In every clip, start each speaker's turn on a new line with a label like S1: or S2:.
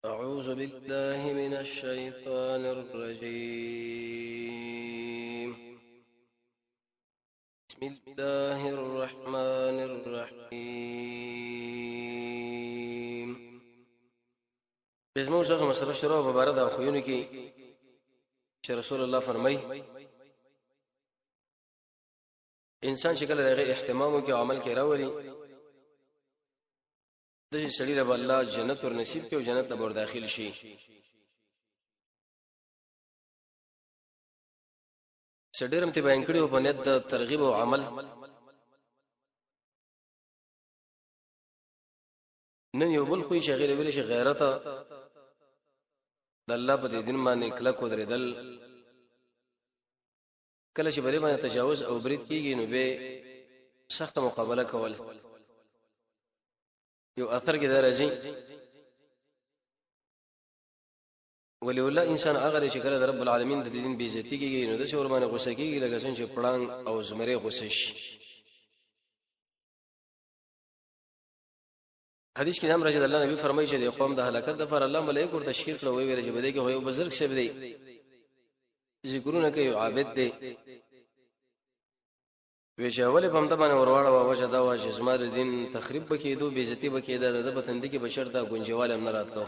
S1: أعوذ بالله من الشيطان الرجيم. بسم الله الرحمن الرحيم. زموږ څخه مسله شروع مبارک ده خوونه کې چې رسول الله فرمایي انسان چې کله دغه اهتمام وکړي او عمل کې راولي، د سړي له الله جنت ور نصیب کړي او جنت ته ور داخل شي. سړیرم ته بیان کړی او په نیت د ترغیب او عمل. نن یو بل خو چې غیر ویل شي غیرت د الله په دې دین باندې کلک ودرېدل، کله چې بری باندې تجاوز او برید کیږي نو به سخت مقابله کول. یو اثر کې درځي ولی الله انسان هغه چې کله د رب العالمین د دین بیزتی کیږي نو د شور باندې غوسه کیږي لکه څنګه چې پړنګ او زمری غوسه شي. حدیث کې نام راځي د الله نبی فرمایي چې د قوم د هلاکت لپاره الله ملائکه ورته تشکیل کړو، وی ویل چې بده کې یو بزرګ شپ دی، ذکرونه کوي، عابد دی. وی چې اول په همده باندې ورواړه وجه دا وه چې زما د دین تخریب به کېدو، بېعزتي به کېده، د ده په تندي کې به چېرته ګونجېوالی هم نه راتلو.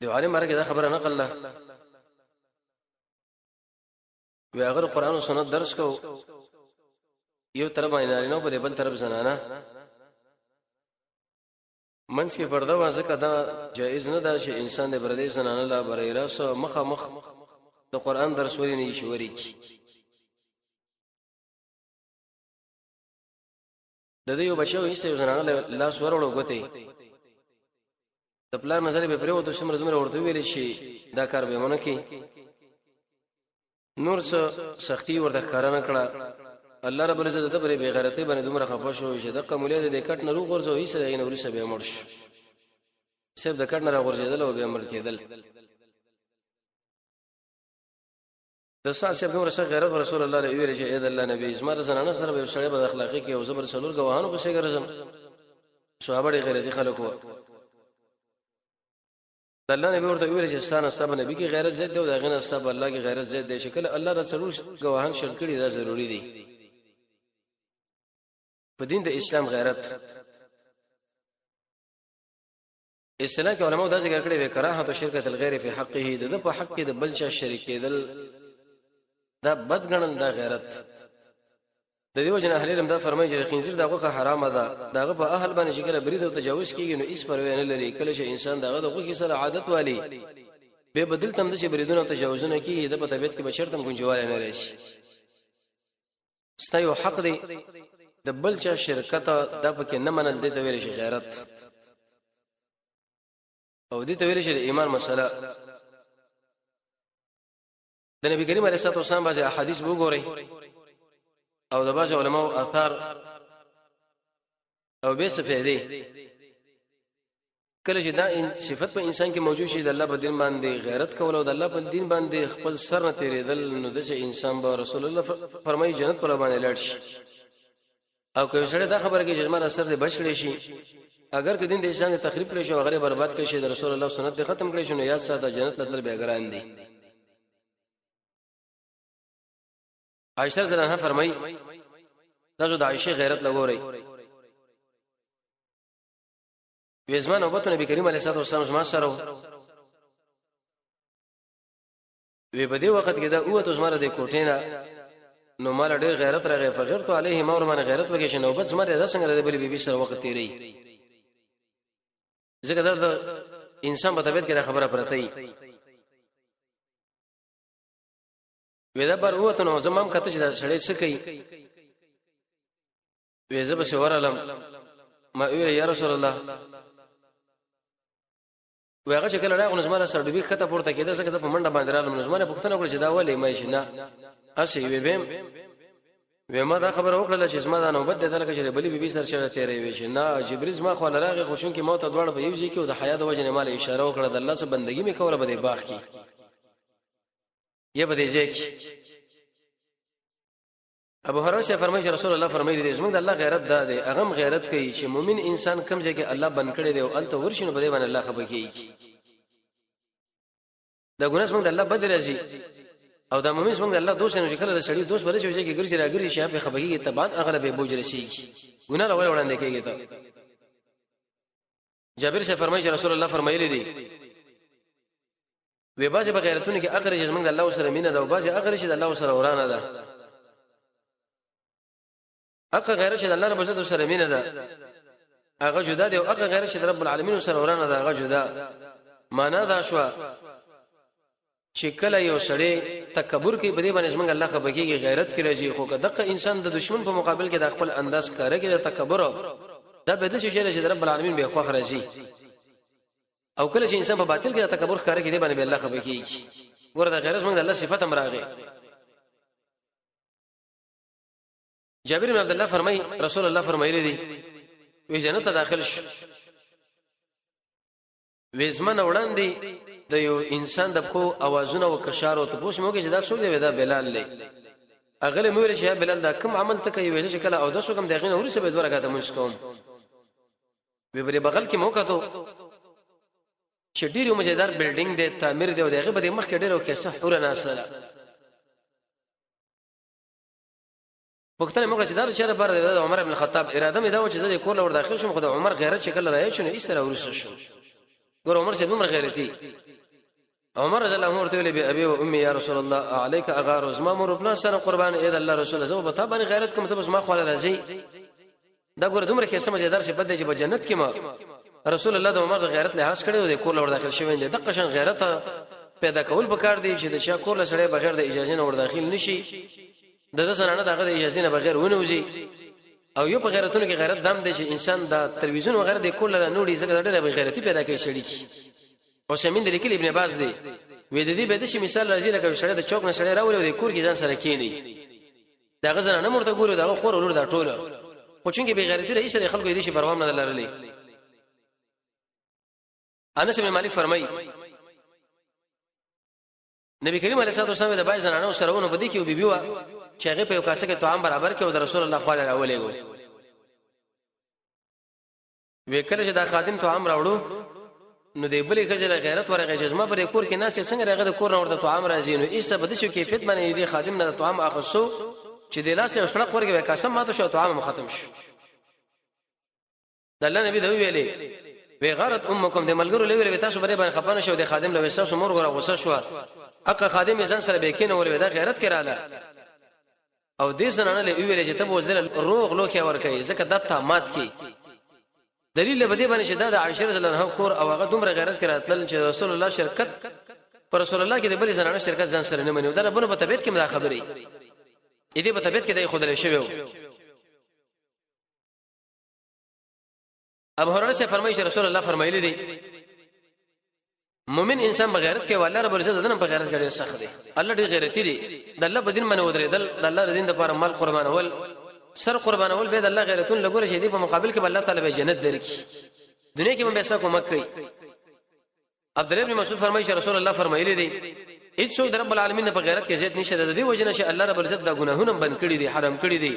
S1: د عالم باره کې دا خبره نقل ده، وی هغه قرآن او سنت درس کو، یو طرف باندې نارینه په بل طرف زنانه، منځ کې پرده وه، ځکه دا جایز نه ده چې انسان د پردې زنانه لا برای راست مخه مخ د قرآن درس وري نه شي وري کی. د دې یو بچو هیڅ یو زنانه لاس وروړو غوته د پلار نظر به پریوتو، څومره دومره ورته ویل شي دا کار به مونږ کې نور څه سختی ورته ښکاره نه کړه. الله رب العزت د پرې بغیرتۍ باندې دومره خفه شو چې د قمولې د کټ نه روغورځو، هیڅ دغه نه ورسره به مړ شو. صرف د کټ نه راغورځېدل او به مړ کېدل. د ساسه ابن رسول غیرت رسول الله علیه ویل چې اې د الله نبی، زما زنانه سره به سړی بد اخلاقی کې او زبر څلور گواهانو پسې ګرځم. صحابه ډېر غیرتي خلک وو. د الله نبی ورته ویل چې ستانه سب نبی کې غیرت زیات دی او د غنه سب الله کې غیرت زیات دی، چې کله الله را څلور گواهان شرط کړي دا ضروری دی. په دین د اسلام غیرت اصطلاح کې علماء دا ذکر کړی وی کراهت شرکت الغیر فی حقه، د په حق کې د بل چا شریکېدل دا بد ګڼل دا غیرت. د دې وجه نه اهل علم دا فرمایي چې خنزیر د غوښه حرامه ده، دغه په اهل باندې چې کله برید او تجاوز کیږي نو هیڅ پروا نه لري. کله چې انسان دغه د غوښې سره عادت والی به بدل تم د چې بریدونه او تجاوزونه کیږي، د په طبیعت کې بشرتم ګنجواله نه راشي. ستا یو حق دی د بل چا شرکت دا پکې نه منل، دي ته ویل شي غیرت او دې ته ویل شي د ایمان مسله. د نبی کریم علیه الصلاه والسلام بعض احادیث وګورئ او د بعض علماو اثار او به څه فائدې. کله چې دا صفت په انسان کې موجود شي د الله په دین باندې غیرت کول او د الله په دین باندې خپل سر نه تیرېدل، نو د انسان به رسول الله فرمایي جنت پر باندې لاړ شي. او که سړی دا خبره کوي چې زما سر دې بچ کړی شي، اگر که دین د اسلام تخریب کړی شي او غیر برباد کړی شي، د رسول الله سنت دې ختم کړی شي، نو یاد ساته جنت لتل به ګران دي. عائشہ رضی الله عنها فرمایي، تاسو د عائشه غیرت لګورئ، وزمان او نبی کریم علیه الصلاه والسلام زما سره وی په دې وخت کې دا اوته زما د کوټې نه، نو مال ډېر غیرت راغی، فغرت علیه ما ورمن غیرت وکړ چې نوبت زما د څنګه د بلې بیبي سره وخت تیری، ځکه دا د انسان په طبیعت کې دا خبره پرته وي. وی دا بر وته نو زمام کته چې دا سړی څه کوي، وی زه به ورالم، ما ویل یا رسول الله. وی هغه چې کله راغی نو زما سره ډوبې کته پورته کېده، ځکه زه په منډه باندې رالم، نو زما نه پوښتنه وکړه چې دا ولې؟ ما شي نه اسی وی بهم وی ما دا خبره وکړه چې زما دا نوبت دی لکه چې بلی بیبي سره چیرې تیرې وی چې نه جبرئیل زما خو راغی، خو چونکې ما ته دواړه په یو ځای کې او د حیا د وجې نه مال اشاره وکړه، د الله سره بندگی مې کوله به د باغ کې یې به دې ځای کې. ابو هريره سے فرمایي چې رسول الله فرمایلی دی، زموږ د الله غیرت دا دی، هغه غیرت کوي چې مؤمن انسان کم ځای کې الله بند کړی دی او الته ورشي نو په دې باندې الله خبر کیږي. دا ګناه زموږ د الله بد راځي او دا مؤمن زموږ د الله دوست نه، چې کله د سړي دوست بل شي چې ګرځي راګرځي شي په خبر کیږي، تبان اغلب به بوج رسیږي، ګناه له وړاندې کیږي. ته جابر سے فرمایي چې رسول الله فرمایلی دی، وی بعضې په غیرتونو کې اغره چې زمونږ د الله سره مینه ده او بعضې اغره چې د الله سره ورانه ده. هغه غیرت چې د الله رب عزت سره مینه ده هغه جدا دی، او هغه غیرت چې د رب العالمین سره ورانه ده هغه جدا. معنا دا شو چې کله یو سړی تکبر کوي، په دې باندې زمونږ الله خفه کیږي، غیرت کې راځي، خو که دغه انسان د دشمن په مقابل کې د خپل انداز کار کوي د تکبر، دا به د شي چې رب العالمین به خوښ راځي. او کله چې انسان په باطل کې د تکبر ښکار کوي، دی باندې به الله خفه کیږي. ګوره، د غیرت موږ د الله صفت هم راغی. جابر بن عبد الله فرمای، رسول الله فرمایلی دی، وی جنت ته داخل شو، وی زمن وړاندې د یو انسان د پخو اوازونه او کشارو ته پوښ موږ چې دا څوک دی؟ دا بلال دی. اغله مې ویل چې بلال، دا کوم عمل ته کوي؟ ویل چې کله او د څوک هم دغه نه ورسې به دوه رکعاته مونږ کوم. وی بری بغل کې موقع ته چې ډیر مزیدار بلډینګ دی، تعمیر دی، او دغه به مخ کې ډیر او کیسه حور نه سره. پښتنه موږ چې دا چیرې پر د عمر ابن الخطاب اراده مې دا و چې زه د کور لور داخل شم، خو د عمر غیرت شکل راځي شنو ایسره ورسره شو. ګور، عمر سي دومره غیرتی. عمر رضی الله عنه ورته ویل، بي ابي و امي يا رسول الله، عليك اغار، زما مور خپل سره قربان، اې د الله رسول، زه به تا باندې غیرت کوم، ته بس ما خو راځي. دا ګور دومره کې سمجدار صفت دی چې په جنت کې ما رسول الله د عمر د غیرت لحاظ کړی او د کور لور داخل شوی دی. د قشن غیرت پیدا کول پکار دی چې د چا کور له سړی بغیر د اجازه نه ور داخل نشي، د د زنانه دغه د اجازه نه بغیر ونوځي. او یو په غیرتونو کې غیرت دم دی چې انسان دا تلویزیون وغیرہ د کور له نوړي، ځکه ډېر به غیرتی پیدا کوي سړی. او سمین د لیکل ابن باز دی، وې د دې به د شي مثال راځي لکه سړی د چوک نه سړی راولي او د کور کې ځان سره کینی، دا غزنه نه مرته ګوري، دا خور ولور دا ټوله، خو چونګې به غیرتی رئیس د خلکو دې شي پروا نه لرلې. انس بن مالک فرمایي، نبی کریم علیه الصلاه والسلام د بای زنانو سره ونه بدی کې بیبي وا چې هغه په یو کاسه کې طعام برابر کې او د رسول الله خواله راولېګو. وکړه چې دا خادم طعام راوړو، نو دی بلې خځې له غیرت ورغی چې زما پر کور کې ناس څنګه راغی د کور نه ورته طعام راځي؟ نو ایسه به د شو کیفیت باندې دی خادم نه طعام اخستو چې د لاس له شړق ورګه وکاسم ماته شو، طعام ختم شو. د الله نبی دا ویلې، وی غارت امکم، د ملګرو لوي تاسو بری باندې خپانه شو، د خادم له وسه مور غره غوسه شو، اقا خادم ځان سره به کینه ولې دا غیرت کراله. او دې زنانه له ویلې چې ته بوزدل روغ لوکه ور کوي، ځکه د تا مات کی. دلیل به دې باندې چې دا د عائشه رضی الله عنها کور او هغه دومره غیرت کړه چې رسول الله شرکت پر رسول الله کې د بلې زنانه شرکت ځان سره نه مني. دا بنو په طبيعت کې دا خبرې دې په طبيعت کې د خودل شوی. ابو هريره سے فرمایي چې رسول الله فرمایلی دی، مؤمن انسان بغیرت کې والله رب العزت دنه بغیرت کې ډیر سخت دی. الله ډیر غیرتی دی، د الله په دین باندې ودرېدل، د الله د دین لپاره مال قربانول، سر قربانول، به د الله غیرتون لګور شي دی په مقابل کې الله تعالی به جنت درکړي، دنیا کې به پیسې کومک کوي. عبد الله بن مسعود فرمایي چې رسول الله فرمایلی دی، هیڅ څوک د رب العالمین په غیرت کې زیات نشته، د دې وجه نه چې الله رب العزت دا ګناهونه بند کړی دي، حرام کړی دي،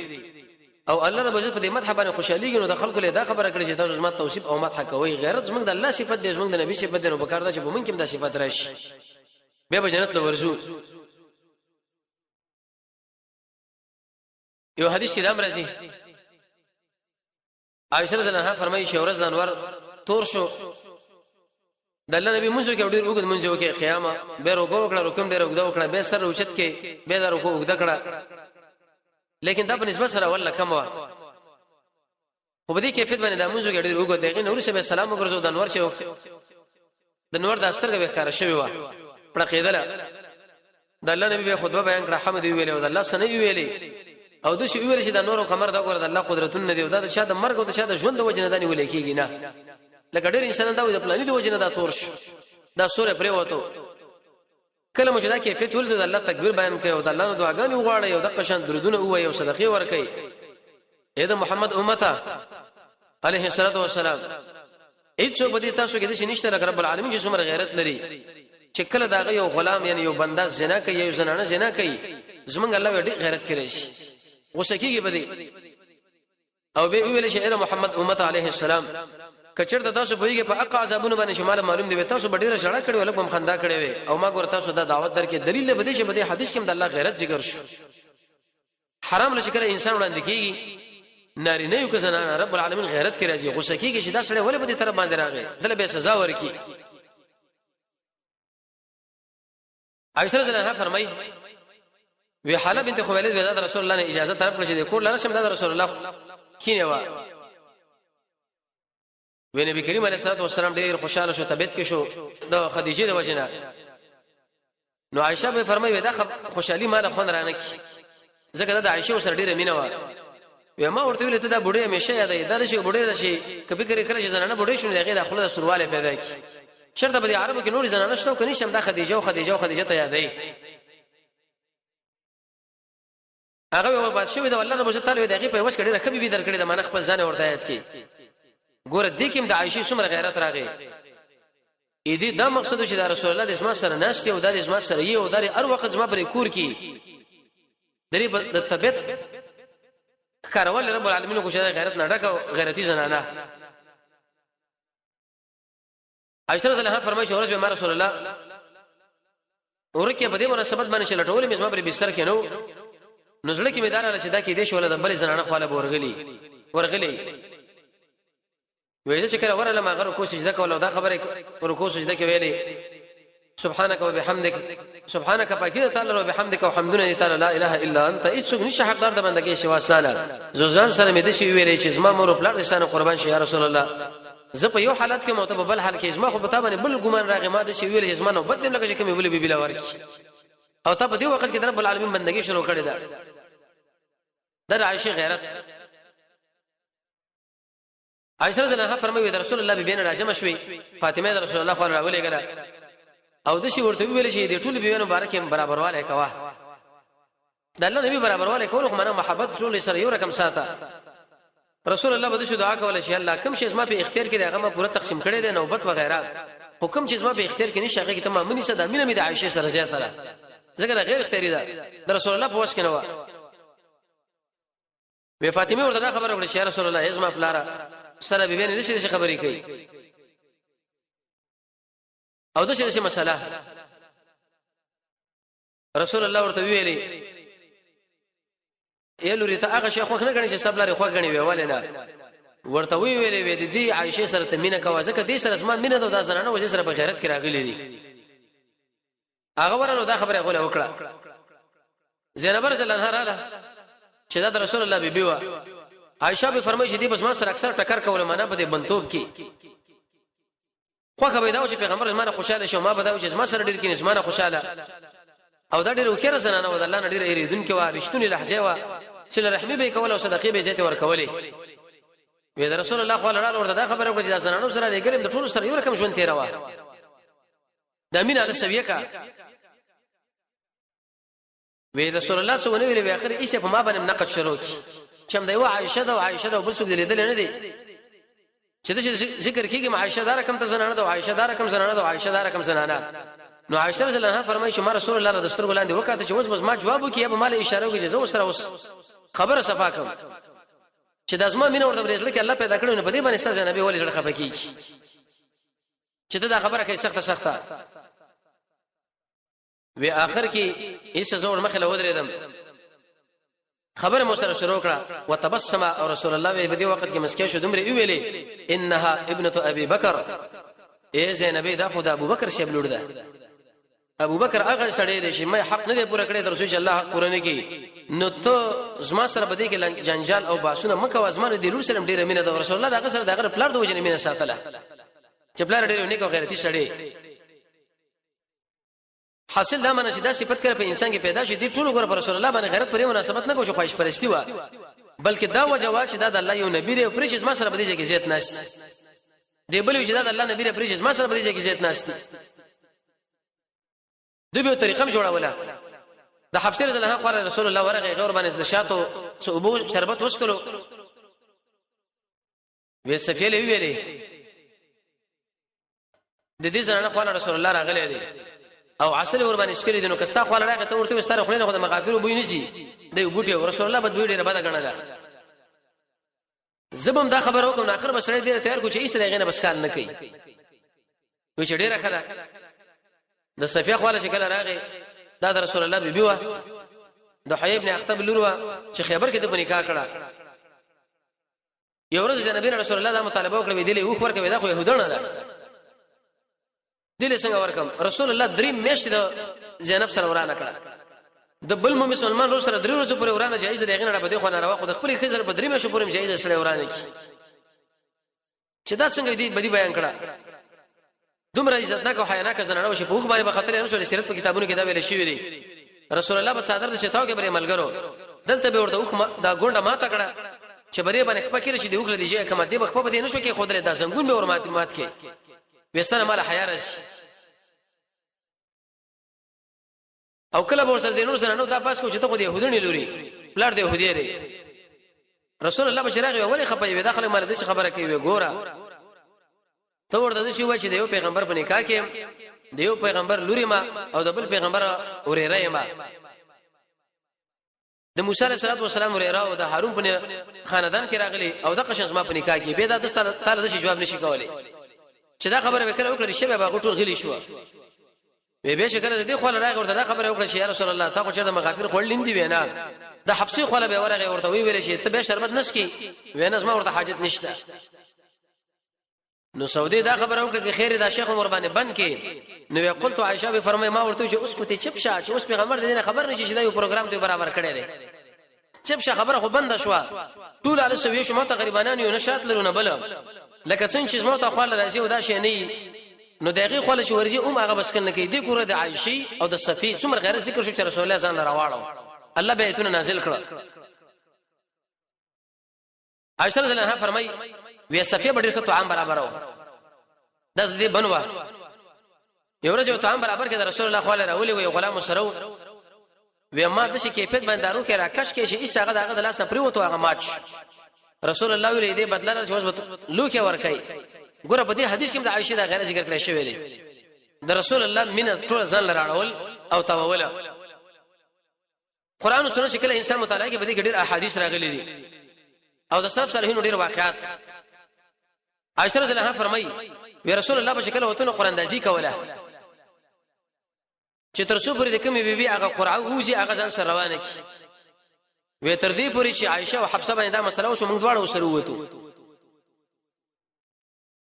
S1: او الله رب العزت په دې مدح باندې خوشاليږي. نو د خلکو له دا خبره کړې چې تاسو زما توصیف او مدح کوي، غیرت زموږ د الله صفت دی، زموږ د نبی صفت دی، نو په کار ده چې په موږ کې دا صفت راشي، بیا به جنت له ورځو. یو حدیث کې دا راځي، عائشه رضی الله عنها فرمایي چې ورځ انور تور شو، د الله نبی مونږ کې ډیر وګد مونږ کې قیامه به رکوع وکړه، رکوع ډیر وګد وکړه، به سر اوچت کې به دا رکوع وګد کړه، لیکن دا په نسبت سره ولا کم و، خو په دې کیفیت باندې د مونږ کې ډیر وګد دغه نور سره سلام وګرځو، د انور چې د نور د سترګې به ښکار شوی و پړقېدله. د الله نبی به خطبه بیان کړه، حمد ویلې او د الله سنه ویلې، او د شی ویل چې د نور او قمر دا ګور د الله قدرتونه دی، او دا د چا د مرګ او د چا د ژوند د وجه نه دی نیول کیږي نه، لکه ډېر انسانان دا د پلاني د وجه نه دا تور شو، دا سورې پرې وته. کله مو چې دا کیفیت ولید، د الله تکبیر بیان کوي او د الله نه دعاګانې وغواړي او د قشن درودونه ووایي او صدقې ورکړي. اې د محمد امته علیه الصلاۃ والسلام، هیڅ په دې تاسو کې د شي نشته لکه رب العالمین چې څومره غیرت لري، چې کله دا یو غلام یعنی یو بنده زنا کوي، یو زنانه زنا کوي، زمونږ الله ډېر غیرت کړی شي. غوسه کیږي بده. او به ویل شي اے محمد امت علیه السلام، کچرته تاسو پوهیږئ په اقا عذابونو باندې چې مال معلوم دی، تاسو به ډیره ژړا کړې ولکه هم خندا کړې وي، او ما ګور تاسو دا دعوت درکې. دلیل به دې چې په حدیث کې د الله غیرت ذکر شو. حرام لشي کله انسان وړاندې کیږي، نارینه یو که زنانه، رب العالمین غیرت کې راځي، غوسه کیږي چې دا سړی ولې په دې طرف باندې راغی، دله به سزا ورکي. عائشہ رضی الله عنها فرمایي، وی حاله بنت خویلد وی دا رسول الله نه اجازه طرف کړ چې د کور لره شم، دا رسول الله کینه وا. وی نبی کریم علیه الصلاه والسلام ډیر خوشاله شو، طبيعت کې شو د خدیجه د وجنه. نو عائشه به فرمایي، دا خوشحالي مال خون رانه کی، ځکه دا د عائشه سره ډیره مینه و. وی ما ورته ویل، ته دا بډې همیشه یادې، دا شي بډې شي کبي کړي، کله چې زنانه بډې شونه دغه د خپل سرواله پیدا کی. چرته به عربو کې نور زنانه شته کني شم، دا خدیجه او خدیجه او خدیجه ته یادې. هغه و بادشاہ د الله رب تعالی دغه په وس کې ډیره خبي بي درکړي، د معنی خپل ځان ورته یاد کی. ګوره دې کې د عائشې څومره غیرت راغی. اې دې دا مقصد چې دا رسول الله د زما سره ناشته او د زما سره یو د هر وخت زما پر کور کې درې د طبيعت کارول رب العالمین کو چې غیرت نه ډکه غیرتی زنانه. عائشہ رضی الله عنها فرمایي چې ورځ به ما رسول الله ورکه په دې مناسبت باندې چې لټولې مې، زما پر بستر کې نو نو زړه کې مې دار چې دا کې دې شول د بلې زنانه خواله ورغلی ورغلی. وې چې کله ورله ما غره کو سجده کوله، دا خبره ورکو سجده کې ویلې، سبحانك وبحمدك، سبحانك پاکی تعالی، وبحمدك وحمدنا تعالی، لا اله الا انت، هیڅ نشه حقدار د بندګۍ شوا ستانه. زوزان سره مې د شی ویلې چې زما مور پلار دې ستانه قربان شي یا رسول الله، زه په یو حالت کې مو ته په بل حال کې، زما خو په تا باندې بل ګمان راغی. ما د شی ویلې چې زما نو بد لکه چې کومې بلې بیبي لور کی، او ته په دې وخت کې د رب العالمین بندګي شروع کړې ده. د عائشه غیرت. عائشه رضی الله عنها فرمایي، د رسول الله بیبي نه راجم شوي، فاطمه د رسول الله خو راولېګله او د شي ورته ویل شي د ټول بیبي مبارک برابرواله کوه. د الله نبی برابرواله کول خو معنا محبت ټول سره یو رقم ساته. رسول الله به دعا کوله چې الله، کوم شی زما په اختیار کې هغه ما پوره تقسیم کړی دی، نوبت وغیرہ، حکم چې زما په اختیار کې نشه هغه کې ته مامونی سره د مینه مې د عائشه سره زیاته ده، ځکه غیر اختیاري ده، د رسول الله په وس کې نه و. وی فاطمه ورته دا خبره وکړه چې رسول الله، زما پلاره سره به نه شي خبرې کوي او د شي مسله. رسول الله ورته ویلي، ای لوري، ته هغه شیخ خوښ نه غني چې سب لري خوښ غني؟ ویول نه ورته وی ویلې، وی د دې عائشه سره ته مینه کوه، ځکه دې سره زما مینه ده، دا زنانه وځي سره په غیرت کې راغلي دي. هغه ورنه دا خبره غوله وکړه. زینب رضی الله عنها رااله چې دا رسول الله بیبي و. عائشه به فرمایي چې دې بس ما سره اکثر ټکر کوله، معنا په دې بنتوب کې خوخه به دا چې پیغمبر زمانه خوشاله شو، ما به دا چې زما سره ډیر کې زمانه خوشاله. او دا ډیر وکړه زنانه و، د الله نه ډیر ایریدونکې و، رښتونی لحظه و، چې رحمي به کوله او صدقې به زیات ورکولې. وی د رسول الله خو لاله ورته دا خبره وکړه چې زنانو سره لګرم د ټولو سره یو رقم ژوند تیروا، د امین علی سویه کا. وی رسول الله صلی الله علیه ویل، اخر ایسه په ما باندې نقد شروع کی چې هم د یو عائشه ده او عائشه ده، بل څوک لیدل نه دي چې د ذکر کیږي عائشه دار کم ته زنانه ده، عائشه دار کم زنانه ده، عائشه دار کم زنانه. نو عائشه رضی الله عنها فرمایي چې ما رسول الله د سترګو لاندې وکاته چې اوس بس ما جواب وکړي، به مال اشاره وکړي چې زه اوس سره اوس خبره صفا کوم چې د ازما مینه ورته ورزړه کې الله پیدا کړو، نو په دې باندې سزا نبی ولې زړه خفه کیږي چې دا خبره کوي سخته سخته. وی آخر کې ایسه زور مخه له ودرېدم، خبره مو سره شروع کړه، وتبسم، او رسول الله په دې وخت کې مسکه شو، دومره ویلې، انها ابنه ابي بکر، اے زینب، دا خو د ابو بکر شیب لور ده. ابو بکر هغه سړی دی چې ما حق نه دی پوره کړی، تر څو چې الله حق پوره نه کړي، نو ته زما سره بده کې جنجال او باسونه مکه. وازمانه دی لور سره ډیره مینه ده. رسول الله دغه سره دغه پلار د وجنه مینه ساتله چې پلار ډیر نیک او غیرتی سړی. حاصل دا معنی چې دا صفت کړه په انسان کې پیدا شي، د ټولو ګور پر رسول الله باندې غیرت پرې مناسبت نه کوي چې خواهش پرستی و، بلکې دا وجه وا چې دا د الله یو نبی دی او پرې چې ما سره بدی کې زیات ناس دی، بل چې دا د الله نبی دی، پرې چې ما سره بدی کې زیات ناس دی. دوی به طریقه جوړوله. د حفصه رضی الله عنها رسول الله ورغه غور باندې د شاتو څو شربت وسکلو. وې سفیه له ویلې، د دې زنانه خو رسول الله راغلی دی او عسل ور باندې شکرې دي، نو کستا خو راغی ته ورته ستاره خلینو خو د مغافر بوی نه شي دی بوټي. رسول الله بد بوی ډیره بده غنله. زبم دا خبره وکم، اخر به سړی ډیر تیار کو چې ایس راغی نه بس کار نه کوي. وی چې ډیره خره د صفیه خواله چې کله راغی، دا د رسول الله بیبي و، د حیی ابن اخطب لور و چې خیبر کې د نکاح کړه. یو ورځ چې نبی رسول الله دا مطالبه وکړه، وی دلی وخ ورکوي، دا خو يهودانه ده، دلی څنګه ورکم؟ رسول الله درې میاشتې د زینب سره ورانه کړه. د بل مسلمان ورو سره درې ورځې پورې ورانه جایز دی، غنه په دې خو نه روا، خو د خپل خزر په درې میاشتې پورې جایز سره ورانه کی. چې دا څنګه دی بدی بیان کړه، دومره عزت نه کو حیا نه کزنه نو شي په باندې به خطر نه شو. سیرت په کتابونو کې دا ویل شوی دی، رسول الله په صادر د شتاو کې بری ملګرو دلته به ورته وخ دا ګونډه ما تکړه چې بری باندې خپل کړي چې دی وخل دی چې کومه دی بخپه به نه شو کې خود له دا زنګون به ورمات مات کې وسره مال حیا راشي. او کله به ورسره د نور سره نو دا پاس کو چې ته خو د يهودنی لوري، پلار د يهودي دی. رسول الله بشراغ ولې خپه وي، داخله مال د خبره کوي، ګوره ته ورته شي وای چې د یو پیغمبر په نکاح کې د یو پیغمبر لوري ما او د بل پیغمبر وريره ما، د موسی علیه السلام وريره او د هارون په خاندان کې راغلي او د قشن زما په نکاح کې به دا د تعالی د جواب نشي کولای. چې دا خبره وکړه وکړه شی به ټول غلی شو. وی به شکر دې خو راغی ورته دا خبره وکړه چې یا رسول الله، تا خو چیرته مغافر خړلین دی وینا. د حبسي خو به ورغه ورته وی ویل چې ته به شربت نسکی وینا، زما ورته حاجت نشته. نو سعودي دا خبره وکړه چې خیر دا شیخ عمر باندې بند کې. نو قلت عائشه به فرمای ما ورته چې اوس کوته چپ شه، چې اوس پیغمبر دې خبر نه چې دا یو پروګرام دی برابر کړی دی، چپ شه. خبره خو بند شو، ټول علی سوي شو، ماته غریبانان یو نشات لرو نه بل لکه څنګه چې زما ته خپل راځي او دا شی نه، نو دغه خپل چې ورځي اوم هغه بس کنه کې دې ګوره. د عائشې او د صفی څومره غیر ذکر شو چې رسول الله ځان راواړو، الله به ایتونه نازل کړ. عائشہ رضی الله عنها فرمای وی صفیه ډېر ښه طعام برابرو، داس دې بنوا. یو ورځ یو طعام برابر کړ، رسول الله خو راولي وی غلام سره وی ما د شي کیفیت باندې دارو کې راکش کې چې ایس هغه دغه د لاس پریوتو هغه ماچ. رسول الله ویل دې بدل چې اوس لوکه ورکای. ګوره په دې حدیث کې د عائشه دا غیر ذکر کړی شوی دی، د رسول الله مینه ټول ځان لراړول او تاوله. قران او سنت چې کله انسان مطالعه کوي، په دې کې ډېر احادیث راغلي دي او د سلف صالحینو ډېر واقعات. عائشه رضی الله عنها فرمایي وی رسول الله په شکل وتونو قران اندازي کوله چې تر څو پورې د کومې بیبي هغه قرعه ووزي هغه ځان سره روانه کی. وی تر دې پورې چې عائشه او حفصه باندې دا مسله وشو، موږ دواړه سره ووتو.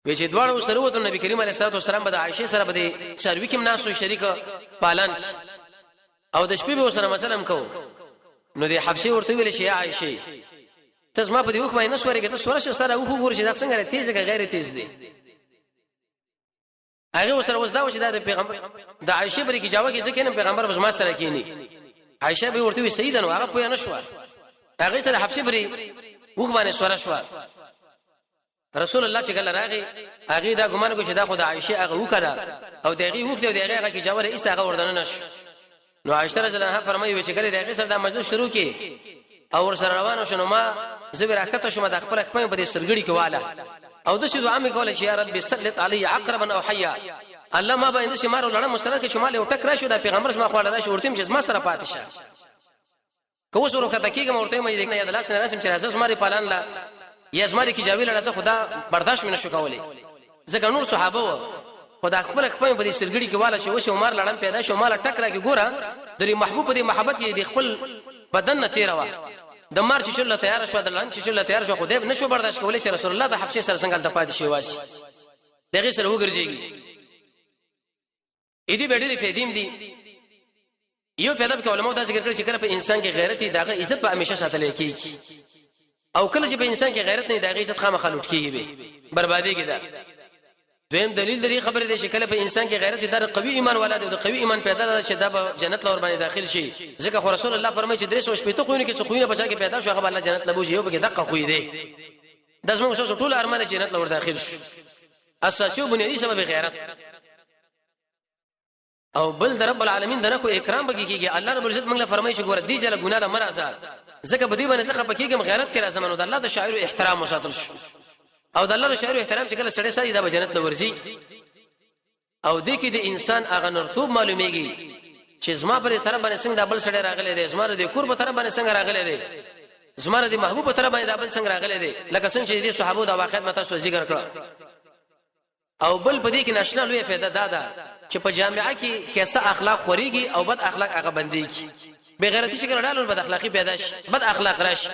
S1: وی چې دواړه سره ووتو، نبی کریم علیه الصلاه والسلام به د عائشه سره به د سروي کې ناسو شریک پالان او د شپې به سره مثلا کو. نو د حفصه ورته ویل چې یا عائشه، ته زما په دې وخت باندې نسورې کې ته سوره سره وګورې چې دا څنګه تیز ده غیر تیز دی. هغه وسره اوس دا و چې دا پیغمبر د عائشه بری کې جواب کې ځکه نه پیغمبر بس ما سره کینی. عائشه به ورته وی سیدن، هغه پوه نه شو، هغه سره حفصه بری وخت باندې سوره شو. رسول الله چې کله راغی، هغه دا ګمان کو چې دا خو د عائشه هغه وکړه او دغه وخت او دغه هغه کې جواب ایسه هغه وردن نش. نو عائشه رضی الله عنها فرمایي چې کله دغه سره دا مجلس شروع کی او ور سره روانو شنو، ما زه راکته شوم، د خپل خپل په دې سرګړي کې واله او د شي دعا مې کوله چې یا رب سلط علی عقربا او حیا، الله ما باندې چې مارو لړم مسله کې شمال یو ټک راشو، دا پیغمبر زما خو راشي ورته چې زما سره پاتې شه، که اوس ورکته کېږم ورته مې نه یاد لاس نه راشم چې راځه زما پالان لا یا زما کې جاویل راځه، خدا برداشت مې نشو کولای ځکه نور صحابه و. خدا خپل خپل په دې سرګړي کې والا چې وشه عمر لړم پیدا شو، مال ټک راکې. ګوره د محبوب په دې محبت کې د خپل بدن نه تیر وا، د مار چې شل تیار شو، د لړم چې شل تیار شو، خدای نشو برداشت کولای چې رسول الله د حبشه سره څنګه د پاتې شي واسي دغه سره وګرځيږي. اې دې ډېرې فائدې دي. یو پیدا کې علماء دا ذکر کړی چې کله په انسان کې غیرت دی داغه عزت به همیشه ساتل کیږي، او کله چې په انسان کې غیرت نه داغه عزت خامخا لوټ کیږي به بربادي کې. ده دویم دلیل د دې خبرې دی چې کله په انسان کې غیرت در قوي ایمان والا دی، د قوي ایمان پیدا ده چې دا به جنت لور باندې داخل شي، ځکه خو رسول الله فرمایي چې درې سو شپېته خوونه کې څو خوونه بچا کې پیدا شو هغه الله جنت لبوځي، یو به دقه خوې دی. د زموږ ټول ارمان جنت لور داخل شي، اساسي او بنیادی سبب غیرت. او بل د رب العالمین د نخو اکرام بګی کیږي. الله رب العزت موږ له فرمایي چې ګوره دې ځله ګناه له مرزه، ځکه په دې باندې څخه پکېږم غیرت کې راځم. نو د الله د شاعر احترام وساتل شو، او د الله د شاعر احترام چې کله سړی سړي دا به جنت ته ورځي. او دې کې د انسان هغه نرتوب معلومیږي چې زما پر طرف باندې څنګه بل سړی راغلی دی، زما د کور په طرف باندې څنګه راغلی دی، زما د محبوب په طرف باندې بل څنګه راغلی دی، لکه څنګه چې دې صحابو دا واقعیت متا سو ذکر کړ. او بل په دې کې ناشنا لوی فایده دا ده چې په جامعه کې خیسه اخلاق خوريږي او بد اخلاق هغه بنديږي. بغیرتی چې کړه بد اخلاقی پیدا شي، بد اخلاق راشي.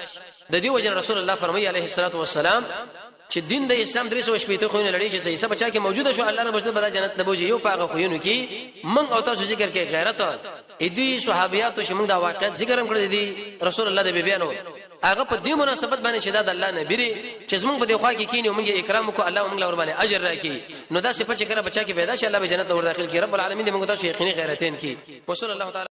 S1: د دې وجه رسول الله فرمایي عليه الصلاه والسلام چې دین د اسلام 360 خوونه لري چې صحیح بچا کې موجوده شو، الله رب عزت بدا جنت لبوجي. یو پاغه خوونه کې من او تاسو ذکر کې غیرت اې صحابیات چې موږ دا واقعیت ذکر هم کړی دي رسول الله د بیبیانو هغه په دې مناسبت باندې چې دا د الله نبی دی چې زمونږ په دې خوا کې کینی او موږ اکرام وکړو، الله موږ ور باندې اجر راکړي. نو دا صفه چې کړه بچا کې پیدا شي، الله به جنت ور داخل کړي. رب العالمین دې موږ تاسو یقیني غیرتین کړي. وصلی الله تعالی.